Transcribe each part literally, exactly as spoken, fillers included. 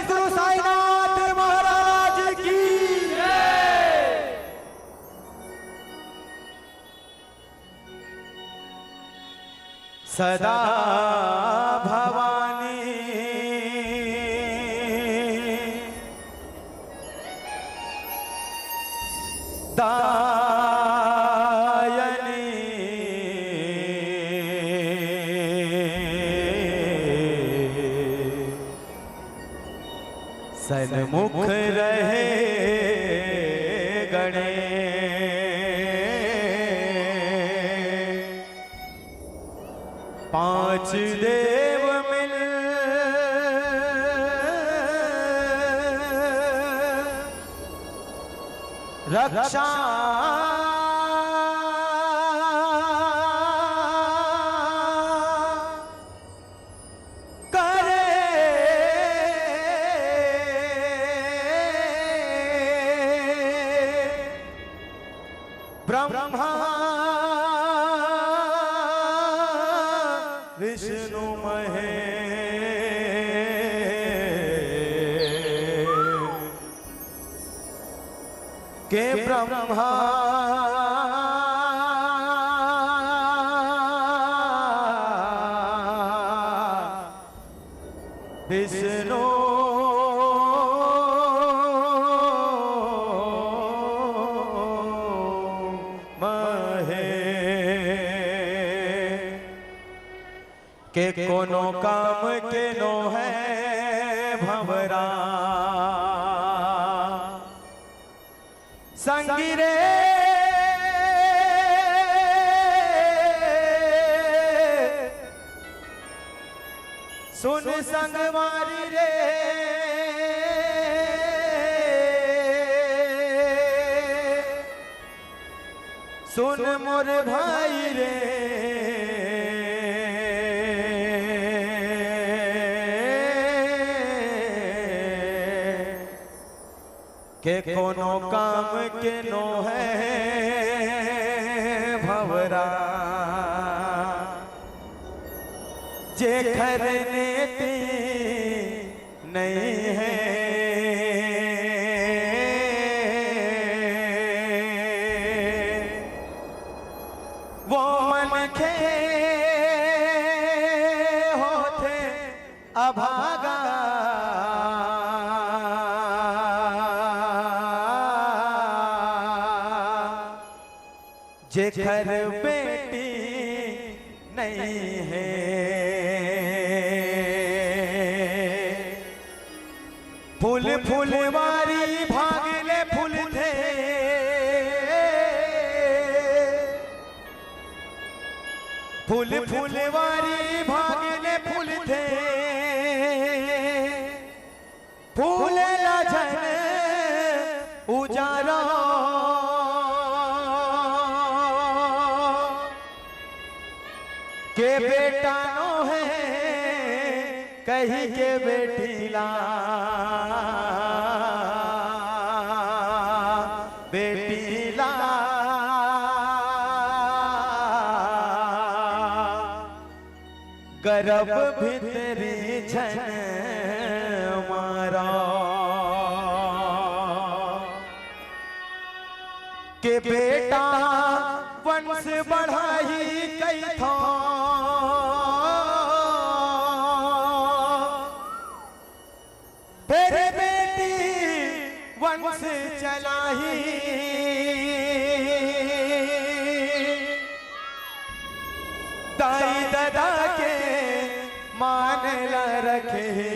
गुरु साईनाथ महाराज की। सदा भवानी दायनी, सन्मुख रहे गणेश। पांच देव मिल रक्षा करे। ब्रह्मा विष्णु महेश के ब्रह्मा विष्णु महेश के कोनो काम के नो है भंवरा। संगी रे, सुन संगवारी रे, सुन मोर भाई रे। के कोनो काम के नो है भंवरा, जेखर नेति नइ है, वो मनखे होथे अभागा। जेखर बेटी नइ हे, फूल फुलवारी भाग ले फूलथे, फूल फुलवारी भाग ले फूलथे, फूल ला झन उजारो। के बेटा नो हे कहि के बेटी ला, बेटी ला गरब भीतरी झन मारा। के बेटा वंश बढ़ाही कहिथों, फेर बेटी वंश चलाही। दाई ददा के मान ला रखही,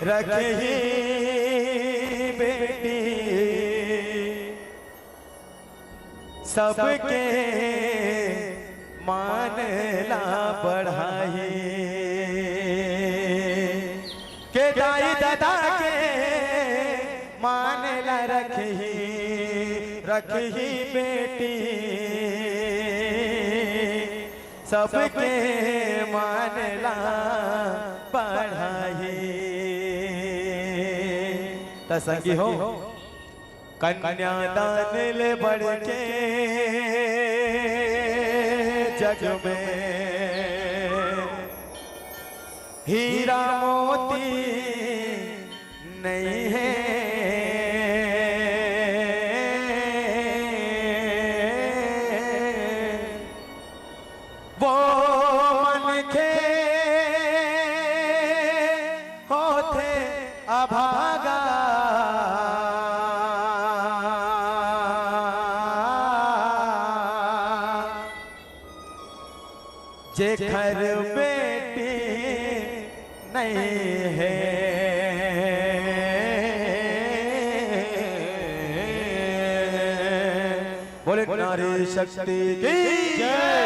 रखही बेटी। सबके मान ला बढ़ाही। के दाई ददा के मान ला रखही, रखही बेटी। सबके मान ला बढ़ाही। त संगी हो, कन्यादान ले बढ़ के जग में हीरा मोती नइ हे। वो मनखे होथे अभागा, जेखर बेटी नइ हे। बोले नारी शक्ति की जय।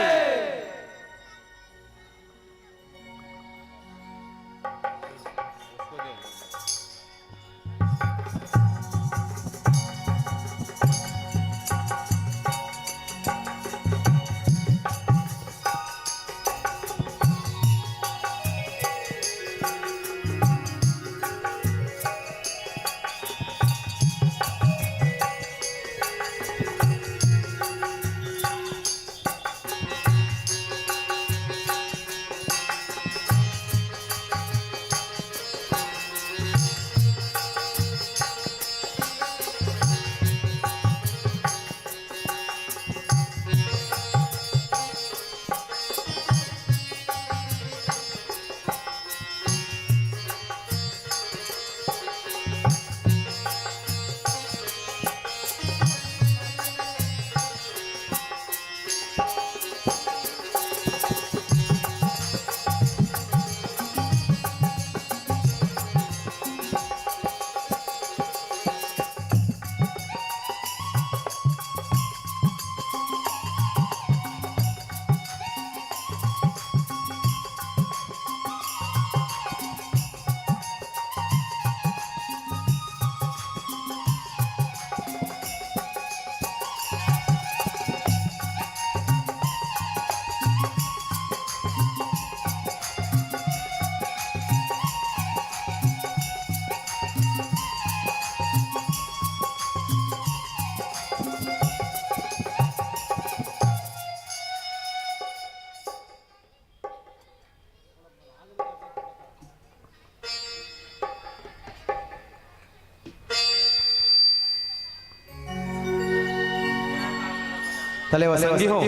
तले वसंगी हो,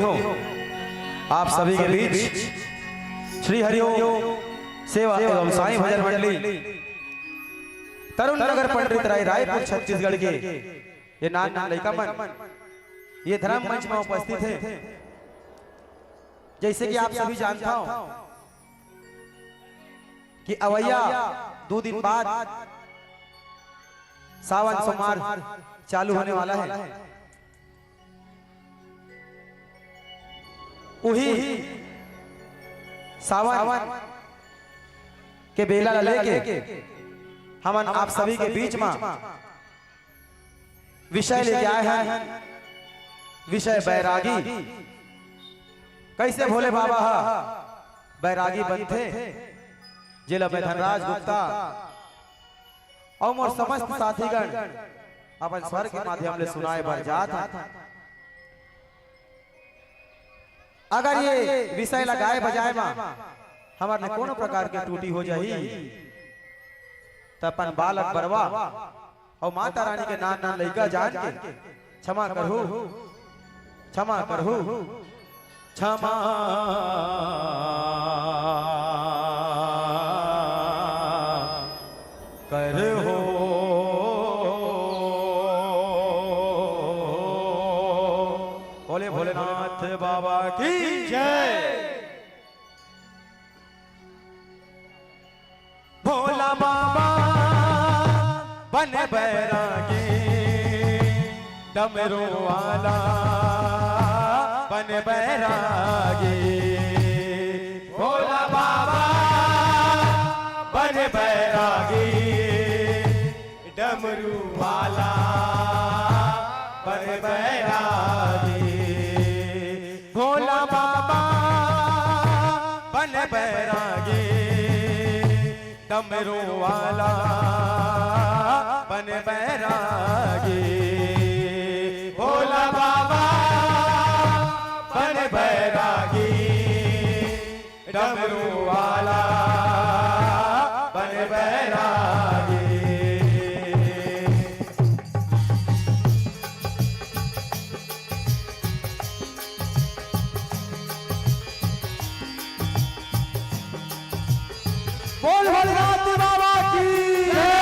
आप सभी के बीच श्री हरिओम सेवा एवं साईं भजन मंडली, तरुण नगर पंडित राय, रायपुर, छत्तीसगढ़ के ये नान नान लइका मन ये धर्म मंच में उपस्थित हे। जैसे कि आप सभी जानता हो कि अवैया दो दिन बाद सावन सोमवार चालू होने वाला है। उही सावन के बेला ला लेके हमन आप सभी के बीच में विषय लेके आए हैं, विषय बैरागी। कैसे भोले बाबा हा बैरागी बनथे, जेला मैं धनराज गुप्ता अउ मोर समस्त साथीगण अपन स्वर के माध्यम ले सुनाए बर जात हन। अगर ये विषय ला गाए बजाए मा हमर ले कोनो प्रकार के त्रुटि हो जाही, त अपन बालक बरवा अउ माता रानी के नान नान लइका जान के क्षमा करहू, क्षमा करहू, क्षमा करहू। बोले भोलेनाथ बाबा की जय। भोला बाबा बन बैरागी, डमरू वाला बन बैरागी। भोला बाबा बन बैरागी, डमरू वाला बन बैरागी। भोला बाबा बन बैरागी, डमरू वाला बन बैरागी। भोला बाबा बन बैरागी, डमरू वाला बोल भोलेनाथ बाबा की जय।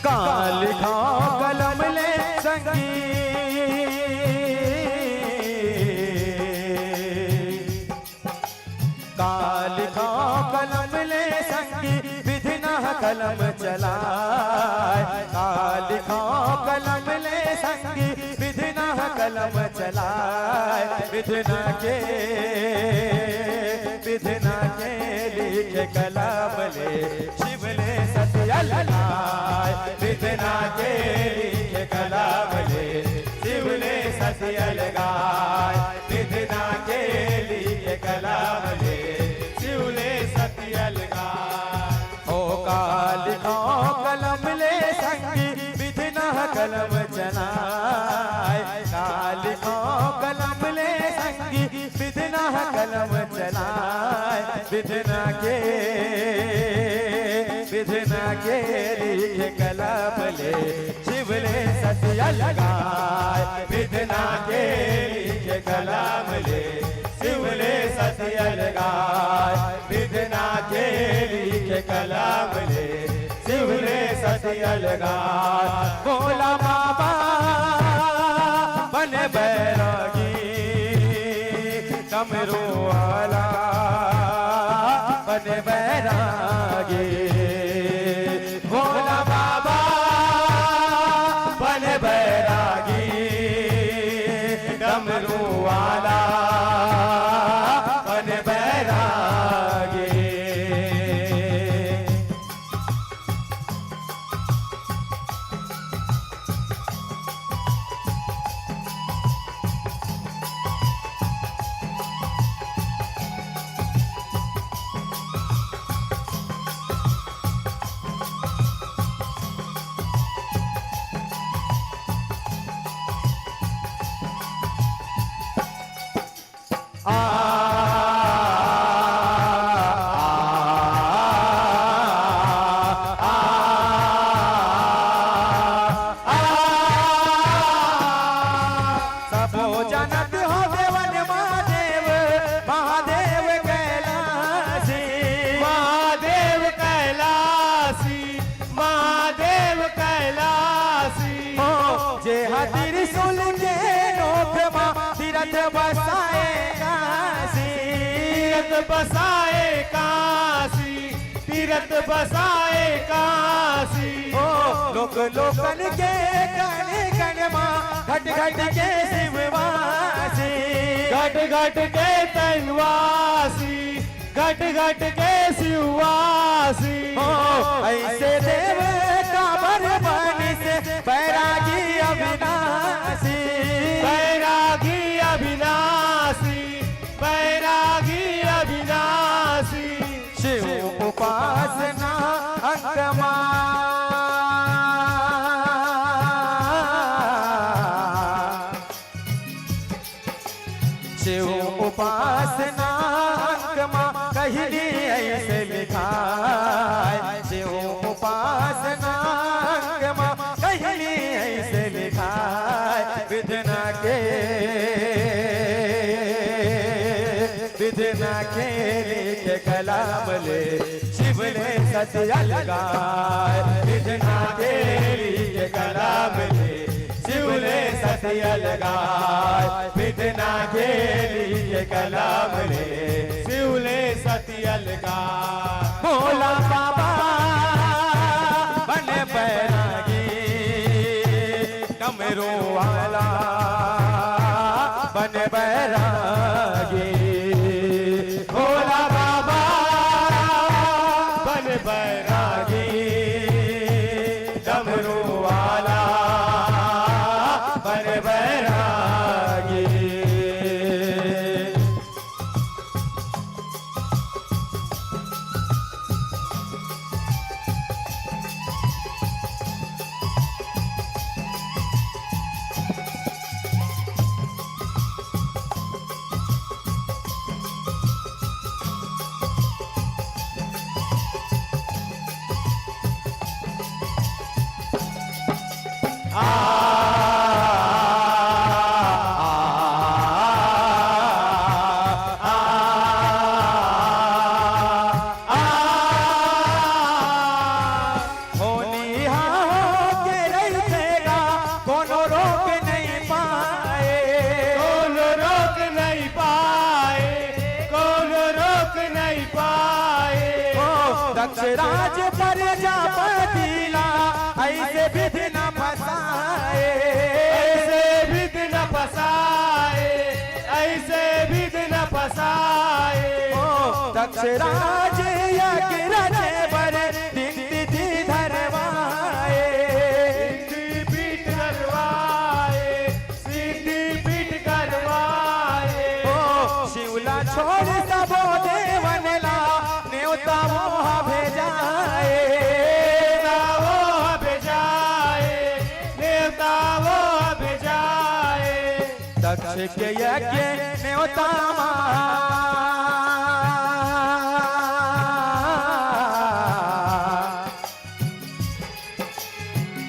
का लिखा कलम ले संगी, का लिखा कलम ले संगी, विधि ना कलम चलाय। का लिखा कलम ले संगी, विधि ना कलम चलाय। विधि ना के, विधि ना के लिखे कलम ले, शिव ले सति अलगाय। विधि ना के लिखे कलम ले, शिव ले सति अलगाय। विधि ना के लिखे कलम ले, शिव ले सति अलगाय। ओ का लिखा कलम ले संगी, विधि ना कलम चलाय। का लिखा कलम ले संगी, विधि ना कलम चलाय। विधि ना के, विधि ना के लिखे कलम ले, शिव ले सति अलगाय। विधि ना के लिखे कलम ले, शिव ले सति अलगाय। विधि ना के लिखे कलम ले, शिव ले सति अलगाय। भोला बाबा बने बैरागी, डमरू वाला बने बैरागी। भोला बाबा बने बैरागी, डमरू वाला बने बैरागी। सबो जानत हो देवन महादेव, महादेव कैलासी। महादेव कैलासी, महादेव कैलासी। हो, जे हा त्रिशूल के नोख मा तीरथ बसाए काशी। तीरथ बसाए काशी, तीरथ बसाए काशी। हो, लोक लोकन के कण कण मा घट घट के शिववासी। घट घट के तनवासी, घट घट के शिववासी। हो, ऐसे देव काबर बनिस बैरागी अविनाशी। बैरागी अविनाशी, बैरागी अविनाशी। शिव उपासना अंक मा, शिव उपासना अंक मा कहीं अइसे लिखाय। शिव उपासना अंक मा कहीं अइसे लिखाय। विधि ना के, विधि ना के लिखे कलम ले, शिव ले सति अलगाय। विधि ना के लिखे कलम ले, शिव ले सति अलगाय। विधि ना के लिखे कलम ले, शिव ले सति अलगाय। भोला बाबा बने बैरागी, डमरू वाला बने बैरागी। दक्षराज प्रजापति ला अइसे बिधि न फसाए। अइसे बिधि न फसाए, अइसे बिधि न फसाए। ओ दक्षराज यज्ञ रचे बर दिन तिथि धरवाए। सिद्धि पीठ करवाए, सिद्धि पीठ करवाए। ओ शिव ला छोड़ सबो देवन ला नेवता मोहा भेजाए। नेवता मोहा भेजाए, नेवता मोहा भेजाए। दक्ष के यज्ञ नेवता मा।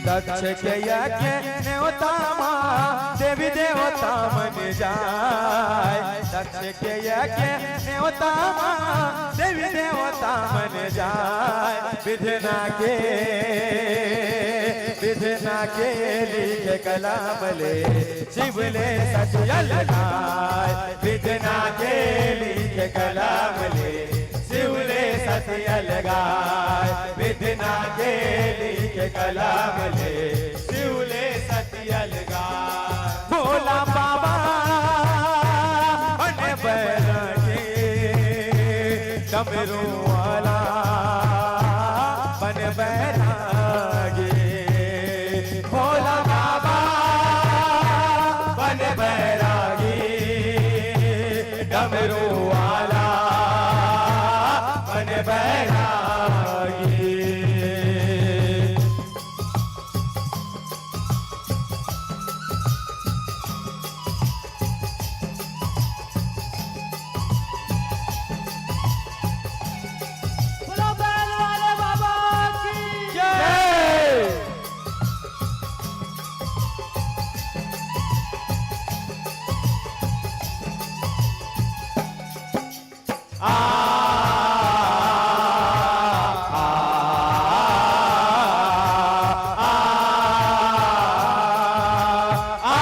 दक्ष के यज्ञ नेवता मा देवी देवता मन जाए। दक्ष के यज्ञ नेवता मा देवी देवता मन जाए। विधना के, विधना के लिखे कलम ले शिव ले सत अलगाए। विधना के लिखे कलम ले शिव ले सत अलगाए। विधना के लिखे कलम ले शिव ले सत अलगाए। भोला बाबा बने बैरागी, डमरू वाला बने बैरागी। भोला बाबा बने बैरागी, डमरू वाला बने बैरागी। बोलो बैल वाले बाबा की जय। आ, आ, आ, आ, आ।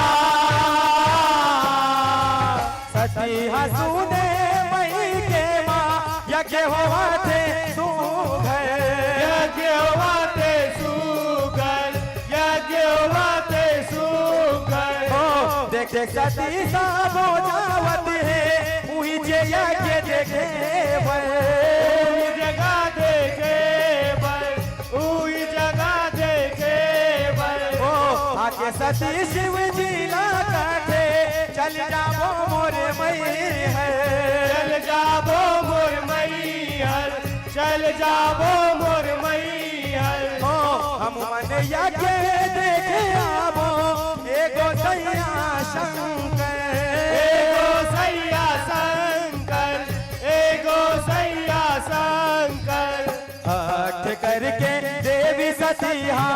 सती हसुने मई के माँ, यज्ञ होवत हे सुघर। यज्ञ होवत हे सुघर, यज्ञ होवत हे सुघर। हो, देख देख सती सबो जावत हे, उही जे यज्ञ देखे बर। उही जगह देखे बर, उही जगह देखे बर। ओ, आके सती शिव जी ला कथे, चल जाबो मोर मैहर। चल जाबो मोर मैहर, चल जाबो मोर मैहर। ओ, हम मन यज्ञ देखे आबो, ए गोसैया शंकर। ए गोसैया शंकर, ए गोसैया शंकर। हठ करके देवी सती हा,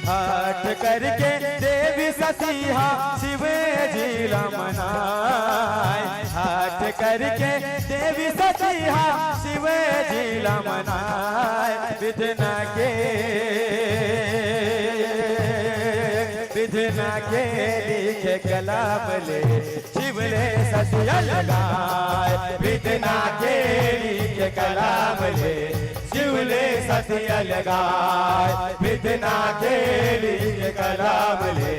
हठ करके देवी सती हा शिव जी ला मनाए। हठ करके देवी सती हा शिव जी ला मनाए। विधना के, विधना के लिखे कलम ले शिव ले सत अलगाए। विधना के लिखे कलम ले शिव ले सत अलगाए। विधना के लिखे कलम ले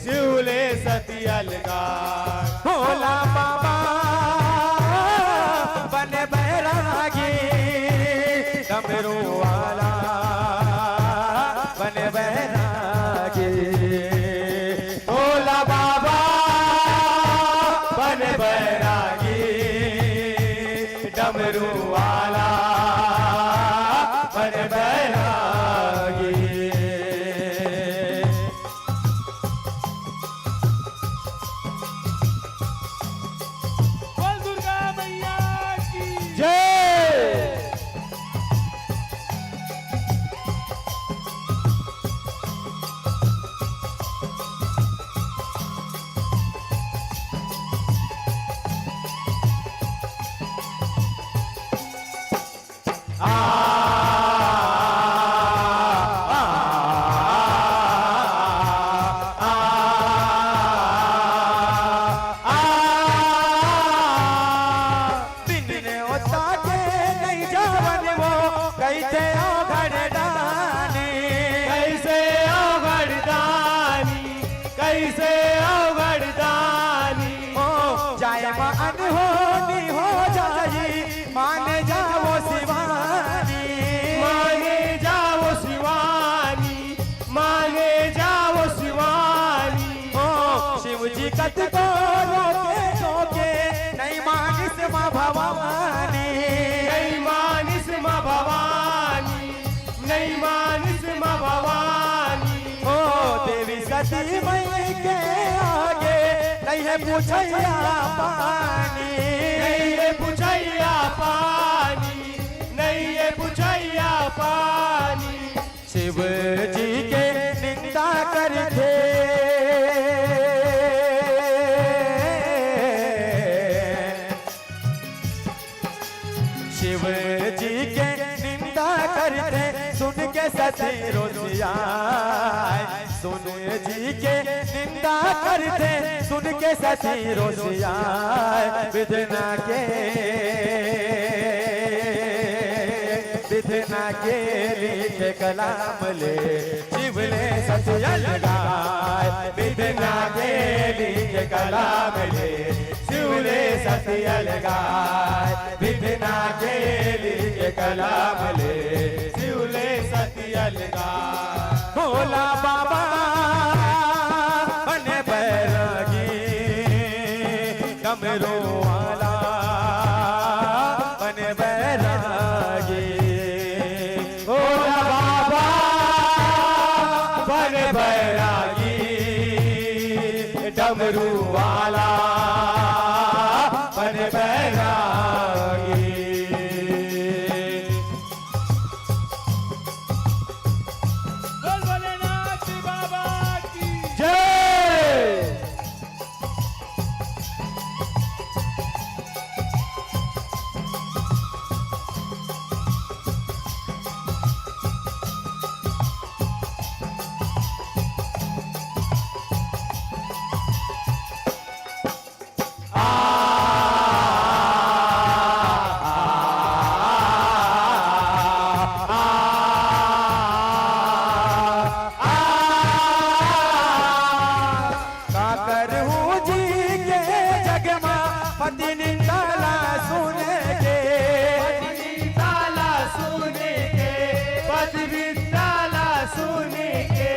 शिव ले सत अलगाए। भोला बाबा बने बैरागी, डमरू वाला बने बैरागी। भोला बाबा बने बैरागी, डमरू वाला बने बैरागी। बोल दुर्गा मैया की जय। से अवगढ़दानी। ओ, जाए मा अनहोनी हो जाई, माने जावो शिवानी। माने जावो शिवानी, माने जावो शिवानी। ओ, शिव जी कतको रोके, टोके, नहीं मानिस मा भवानी। नहीं मानिस मा भवानी, नहीं मानिस मा भवानी। ओ देवी सती मई के आगे, नहीं है पूछैया पानी। नहीं है पूछैया पानी, नहीं है पूछैया पानी। शिव जी के निंदा करथे। शिव जी के निंदा करथे, सुन के सती रोसियाय। सुन जी के निंदा करथे, सुन के सती रोसियाय। विधना के, विधना के लिखे कलाम ले, शिव ले सती अलगाय। विधना के लिखे कलाम ले, शिव ले सती अलगाय। विधना के लिखे कलाम ले, शिव ले सती अलगाय। भोला बाबा बने बैरागी, डमरू वाला बने बैरागी। भोला बाबा बने बैरागी, डमरू वाला बने बैरागी। बोल भोलेनाथ बाबा की जय। का करहूँ जी के जग मा, पति निंदा ला सुन के। पति निंदा ला सुन के, पति निंदा ला सुन के।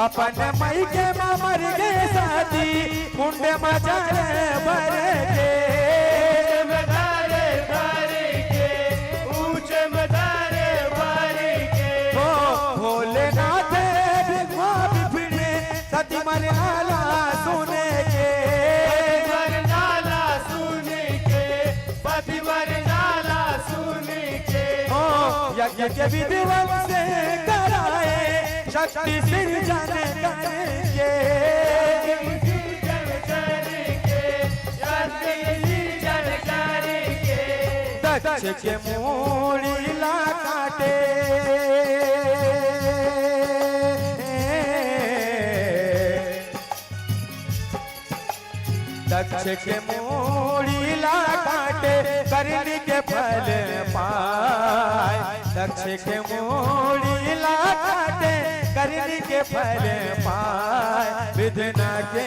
अपन मइके म मर गे सती, कुंड म जल भर के। ऊंच म जल भर के, ऊंच म जल भर के। ओ भोलेनाथ बिघवा बिफने, सती मरना ला सुन के। पति मरना ला सुन के, पति मरना ला सुन के। ओ यज्ञ के विधिवत से कराए, शक्ति सिरजन करके। दक्ष के मूड़ी ला काटे। दक्ष के मूड़ी ला काटे, करनी के फल पाए। दक्ष के मूड़ी ला काटे, करनी के फल पाए। विधना के,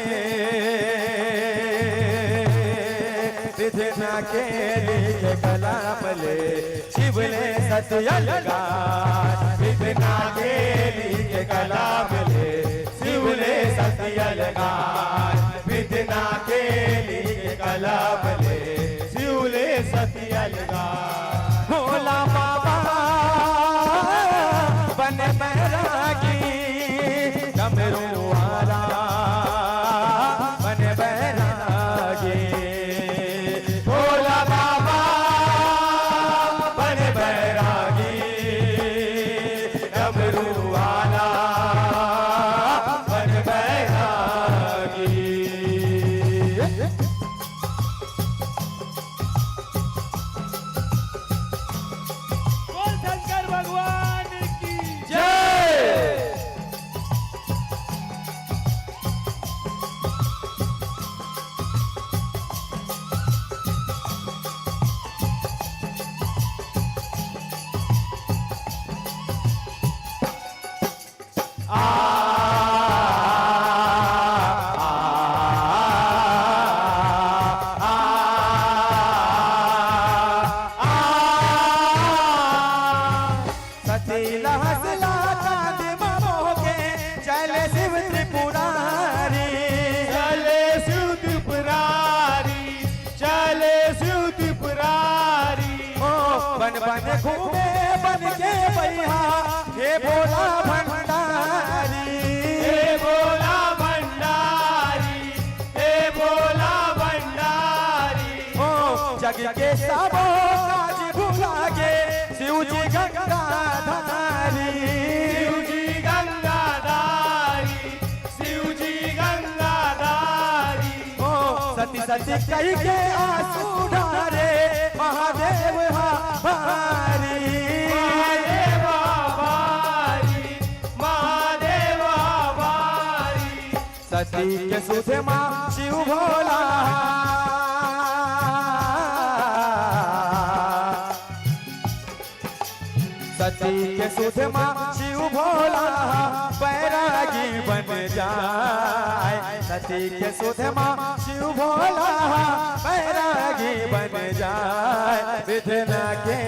विधना के लिखे कलाम ले, शिव ले सती अलगाय। विधना के लिखे कलाम ले, शिव ले सती अलगाय। विधना के लिखे कलाम ले, शिव ले सती अलगाय। भोला बाबा बने बैरागी, डमरू वाला बने बैरागी। भोला बाबा बने बैरागी, डमरू वाला बने बैरागी। बोल शंकर भगवान की जय। हे भोला भंडारी, हे भोला भंडारी, हे भोला भंडारी। ओ जग के सबो काज भुला गे, शिव जी गंगाधारी। शिव जी गंगाधारी, शिव जी गंगाधारी। ओ सती सती कहि के आंसू ढारे, महादेव हा भारी। महादेव हा भारी, महादेव हा भारी। सती के सुध मा शिव भोला। सती के सुध मा शिव भोला बैरागी बन जाय। सती के सुध मा शिव भोला बैरागी बन जाय। विधना के,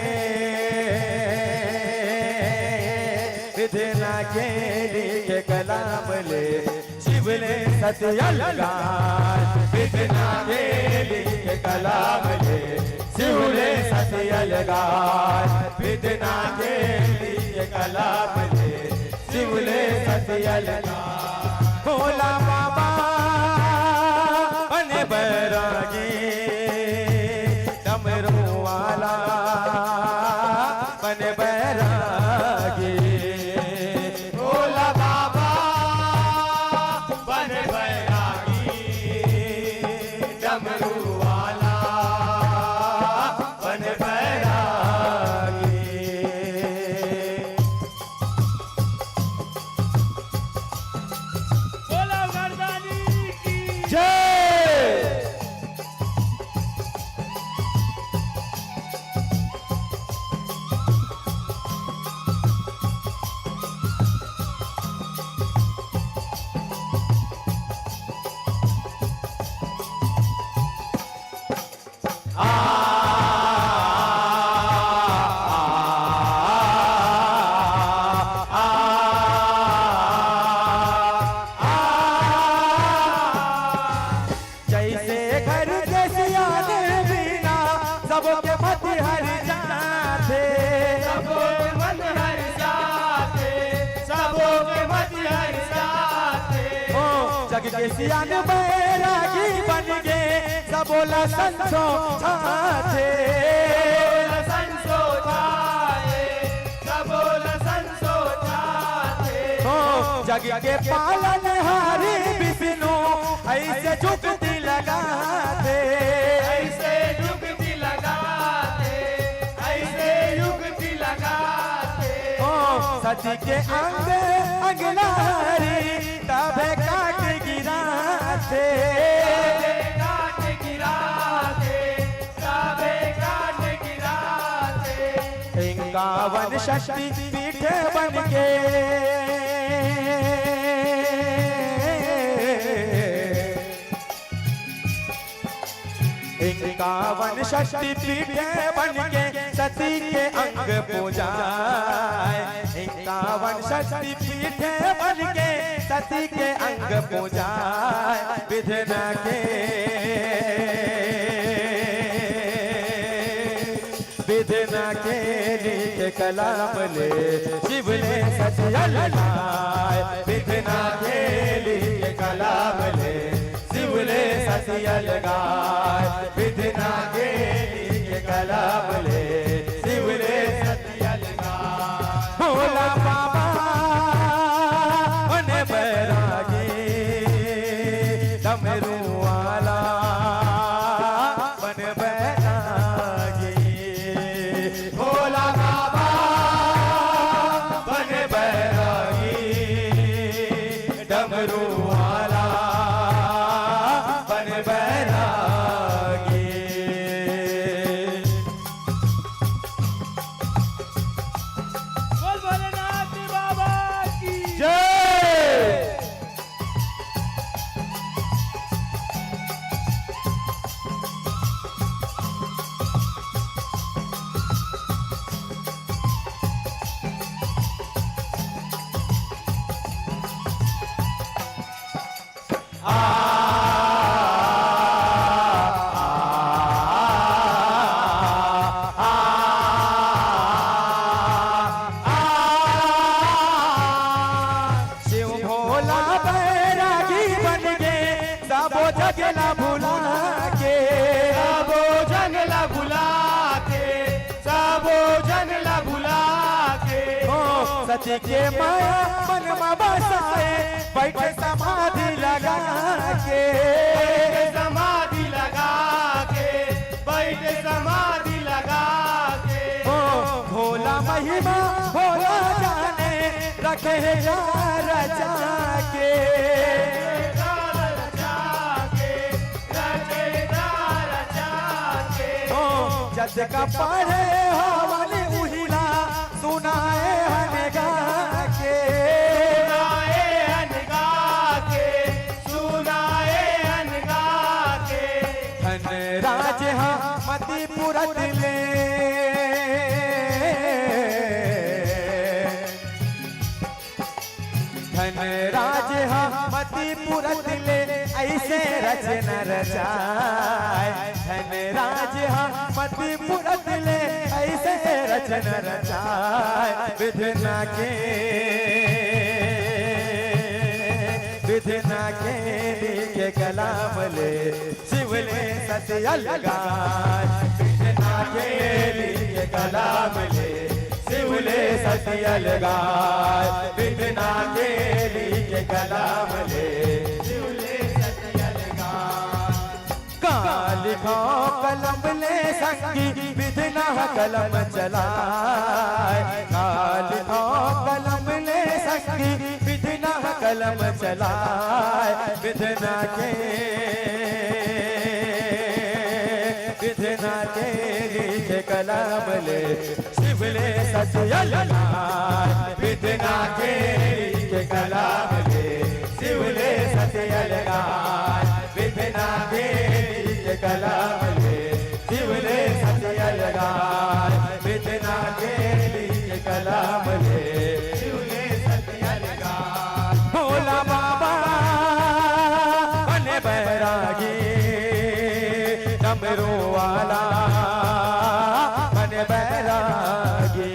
विधना के लिखे कलाम ले शिव ले सती अलगाय। विधना के लिखे कलाम ले शिव ले सती अलगाय। विधना के लिखे कलाम ले शिव ले सती अलगाय। भोला बाबा बने बैरागी, डमरू वाला बने बैरागी। भोला बाबा बने बैरागी, डमरू वाला बने बैरागी। बोलो गरदानी की जय। जैसे घर के सियान बिना सबके मति हर जाथे। सबके मति हर जाथे, सबके मति हर जाथे। ओ, जग के सियान बैरागी बन गे, सबो ला संसो छाथे। सबो ला संसो छाथे, सबो ला संसो छाथे। ओ, जग के पालनहारी विष्णु अइसे जुगती लगाथे। अइसे जुगती लगाथे, अइसे जुगती लगाथे। ओ, सती के अंग अंग ला हरी तभे काट गिराथे। तभे काट गिराथे, तभे काट गिराथे। इक्यावन शक्ति पीठ बन के, इक्यावन शक्ति पीठ बन के सती के अंग पूजाय। इक्यावन शक्ति पीठ बन के सती के अंग पूजाय। विधना के, विधना के लिखे कलाम ले शिव ले सती अलगाय। विधना के लिखे कलाम ले शिव ले सती अलगाय। विधना के लिखे कलाम ले शिव ले सती अलगाय। भोला बाबा बने बैरागी, डमरू वाला बने बैरागी। भोला बाबा बने बैरागी, डमरू वाला बने बैरागी। बोल भोलेनाथ बाबा की जय। भोला बैरागी बन गे, सबो जग ला भुला के। सबो जन ला भुला के, सबो जन ला भुला के। ओ, सती के माया मन मा बसाए, बैठे समाधि लगा के। बैठे समाधि लगा के, बैठे समाधि लगा के। ओ, भोला महिमा भोला जाने, रखे हे जा रचा के। रचा के, रचे जा रचा के। ओ, जस का पढ़े हवन उहिला, सुनाए हन गा के। सुनाए हन गा के, सुनाए हन गा के। धन राज हा मती पुरत ले, धन राज हा मती पुरत ले, ऐसे रचना रचाए। धन राज हा मती पुरत ले, ऐसे रचना रचाए। विधना के, विधना के लिखे कलाम ले, शिव ले सती अलगाए। विधना के लिखे कलाम ले, शिव ले सती अलगाए। विधना के लिखे कलाम ले, शिव ले सती अलगाए। का लिखा कलम ले संगी, विधना कलम चलाए। का लिखा कलम ले संगी, विधना कलम चलाए। विधना के, विधना के लिखे कलम ले, शिव ले सती अलगाए। विधना के लिखे कलाम ले, शिव ले सती अलगाए। विधना के लिखे कलाम ले, शिव ले सती अलगाए। विधना के लिखे कलाम ले, शिव ले सती अलगाए। भोला बाबा बने बैरागी, डमरू वाला बने बैरागी।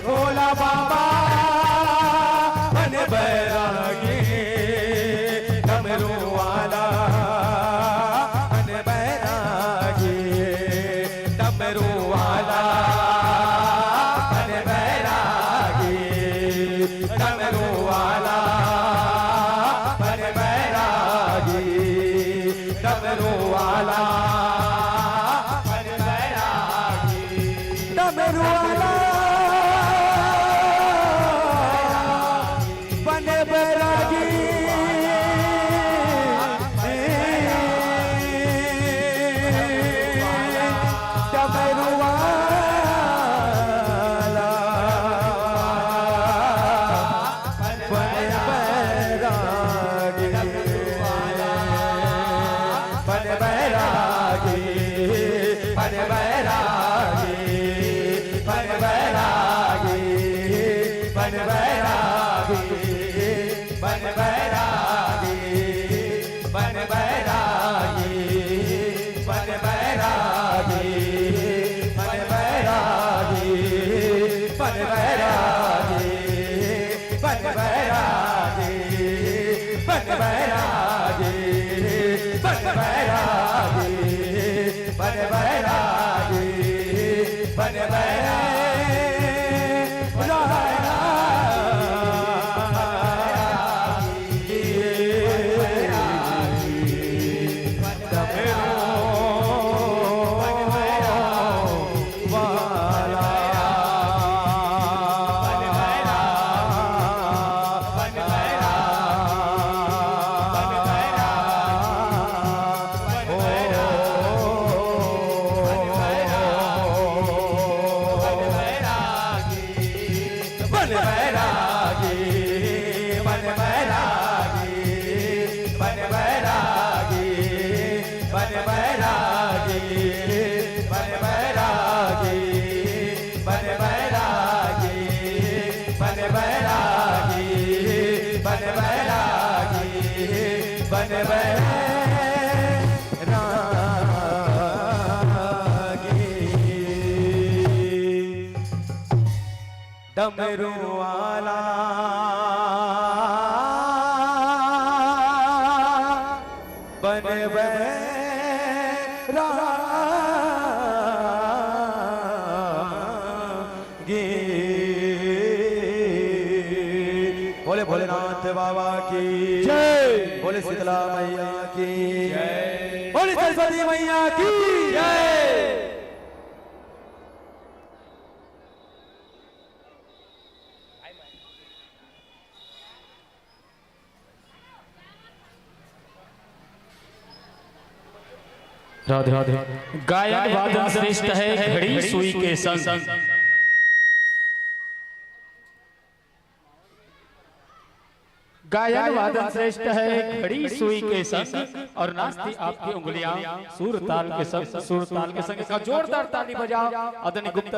भोला बाबा बने बैरागी, डमरू वाला बने बैरागी। डमरू वाला बने बैरागी, डमरू वाला बने बैरागी। डमरू वाला बने बैरागी। डमरू वाला बने बैरागी। डमरू वाला बने बैरागी, बने बैरागी, बने बैरागी, बने बैरागी, बने बैरागी, बने बैरागी। बन बैरागी, बन बैरागी, बन बैरागी, बन बैरागी, बन बैरागी, बन बैरागी, बन बैरागी, बन बैरागी, बन बैरागी। बन बैरागी, बन बैरागी, बन बैरागी, बन बैरागी, बन बैरागी, बन बैरागी, बन बैरागी, बन बैरागी, बन बैरागी। डमरू वाला। बैरागी। बोले भोलेनाथ बाबा की जय। बोले शीतला मैया की जय। बोले सरस्वती मैया की जय। राधे राधे। गायन वादन श्रेष्ठ है घड़ी सुई के संग। गायन वादन श्रेष्ठ है घड़ी सुई के संग, और नाचती आपकी उंगलियां सुर ताल के संग, सुर ताल के संग। एक जोरदार ताली बजाओ आदरणीय गुप्ता